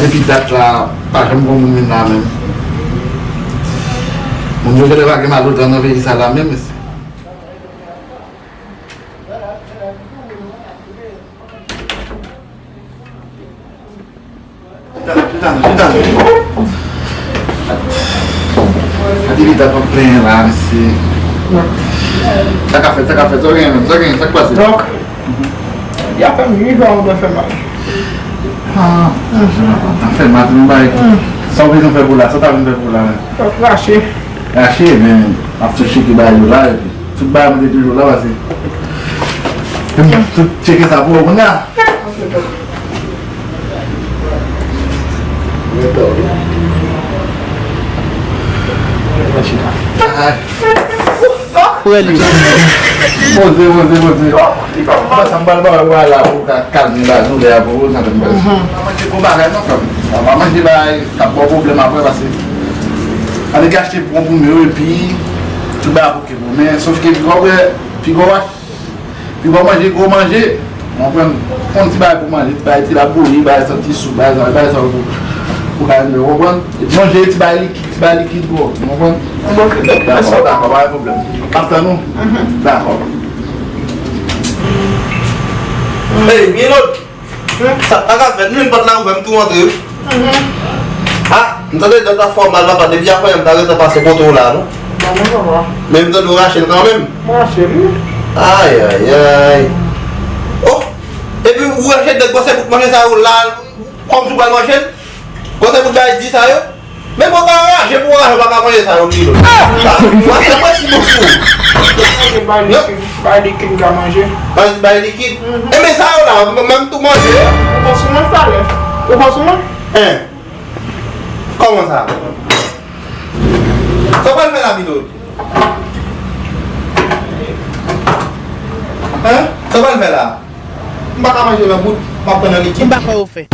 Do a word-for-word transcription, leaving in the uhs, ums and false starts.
Depi dat la, pa janm gon moun vin la menm. Moun yo genlè pa gen mal odè nan peyi sa la menm, mesye. Chita, chita, chita. Ati pita pa plenyen la, mesye. Sa ka fèt, sa ka fèt, sa w genyen menm, sa w genyen, sa k pase? Donk, y ap fè m ui, sa w fè mal. Ah, sa fè mal, se yon bagay ki, sa w bezwen fè pou la, sa w ta vin fè pou la menm? Donk, rache. Rache, men, ap tou cheke bagay yo la, epi tout bagay mwen te toujou la, pase tout tcheke sa pou ou kounye a. Poze, poze, poze. Sa m pral ba ou la pou w ka kalme ba doulè a pou ou, sa m pral. Pa manje gwo bagay non, frè m. Pa manje bagay k ap ba w pwoblèm apre, pase ale ki achte bon pou mè yo, epi tout bagay pou ke bon. Men, sòf ke pi gwo, pi gwo, pi gwo manje, gwo manje. Ou konprann? Pran ti bagay pou manje, ti bagay, ti labouri, bagay santi soup, bagay sa, bagay sa pou, pou bagay mè, ou konprann? Epi manje ti bagay likid, ti bagay likid, bro. Ou konprann? Dakò, dakò, pa gen pwoblèm. M ap tann ou? Dakò. Hey, Milot! Sa pa ka fèt, menm pòt la ouvè, m tou antre wi. Ah, m tande dòt la fè w mal, papa, depi apre m ta gentan pase kote w la, non? Bon, men papa. Men m tande w rache l kanmenm. M rache l, wi. Ay, ay, ay. Oh! Epi ou rache dèk gwosè bout manje sa yo la, kòmsi w pral manje l? Gwosè bout bagay di sa yo? Men bon, pa raje pou raje, w pa ka manje sa yo, Milo. Sa, mwen se mwen si bon sou ou. Bay likid, bay likid m ka manje. Bay, bay likid? Mhm. E men sa yo la, m, m tou manje. Ou pran sou mwen talè? Ou pran sou mwen? Hein? Kòman sa? Sa w pral fè la, Milo? Hein? Sa w pral fè la? M pa ka manje nan bout, m ap pran nan likid. M pa kwè yo fè.